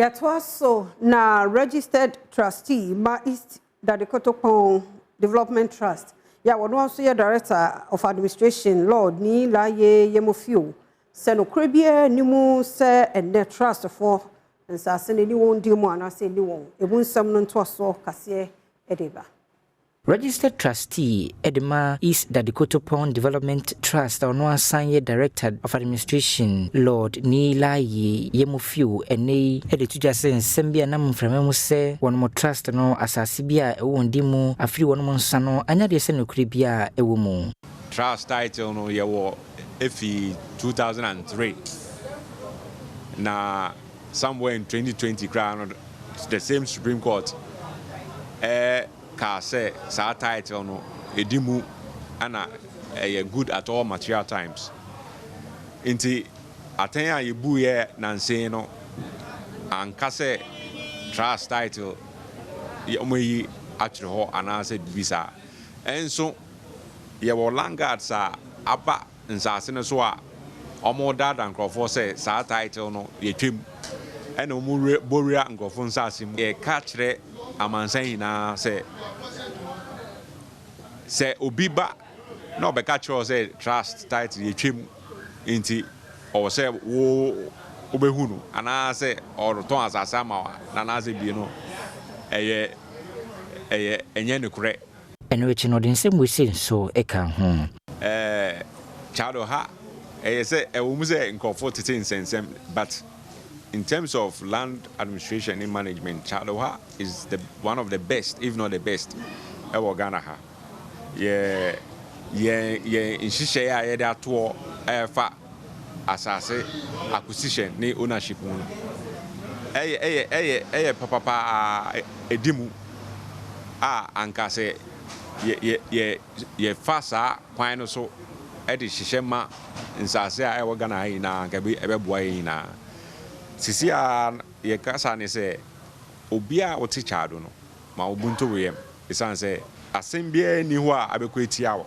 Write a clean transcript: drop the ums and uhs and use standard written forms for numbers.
Yɛtoa so na registered trustee ma East Dadekotopon Development Trust yɛ a wɔno nso yɛ Director of Administration, Lord Nii Laryea Yemofio, sɛ nokorɛ biara nni mu sɛ ɛnnɛ trustfoɔ nsase no ni wɔn di mu anaasɛ ni wɔn emu nsɛm no ntoasoɔ kaseɛ de ba. Registered trustee de ma East Dadekotopon Development Trust a ɔno asan yɛ Director of Administration, Lord Nii Laryea Yemofio, ɛnɛ yi de to dwa sɛ nsɛm bi a nam mframa mu sɛ wɔn trust no asase bi a ɛwɔ wɔn di mu afiri wɔn nsa no anya deɛ sɛ nokorɛ bi a ɛwɔ mu. Trust title no yɛwɔ efi 2003 na somewhere in 2020 koraa no, the same Supreme Court kaa sɛ saa title no ɛdi mu ana ɛyɛ good at all material times. Nti atɛn a yɛbuiɛ nansen no anka sɛ trust title ɔmo akyerɛ hɔ anaasɛ biribi saa. Ɛnso yɛwɔ land guards a aba nsase no so a ɔmo daadaa nkurɔfoɔ sɛ saa title no yɛtwam, ɛna ɔmo bɔwura nkurɔfoɔ nsase mu. Yɛka kyerɛ amansan nyinaa sɛ obi ba na ɔbɛka kyerɛ wo sɛ trust title yɛtwam nti ɔwɔ sɛ wo wobɛhu no anaasɛ ɔretɔn asase ama wa na anaasɛ bie no ɛyɛ ɛnyɛ nokorɛ. Ɛno akyi no, ɔde nsɛm wei nso ka ho. Kyado ha ɛyɛ sɛ ɛwɔ mu sɛ nkurɔfoɔ tete nsɛnsɛm, but in terms of land administration and management, Kyado is the one of the best, if not the best, ɛwɔ Ghana ha. Yɛ nhyehyɛeɛ a yɛde atoɔ ɛfa asase acquisition ne ownership mu no ɛyɛ papapaa, ɛdi mu a anka sɛ yɛ yɛ yɛ yɛfa saa kwan no so ɛde hyehyɛ ma nsase a ɛwɔ Ghana ha nyinaa, anka ɛbɛboa yɛn nyinaa. Sisi a yɛkasa ne sɛ obiara a ɔte Kyaado no ma wo bunto wo yam, ɛsiane sɛ asɛm biara nni hɔ a abɛkɔ etia wo.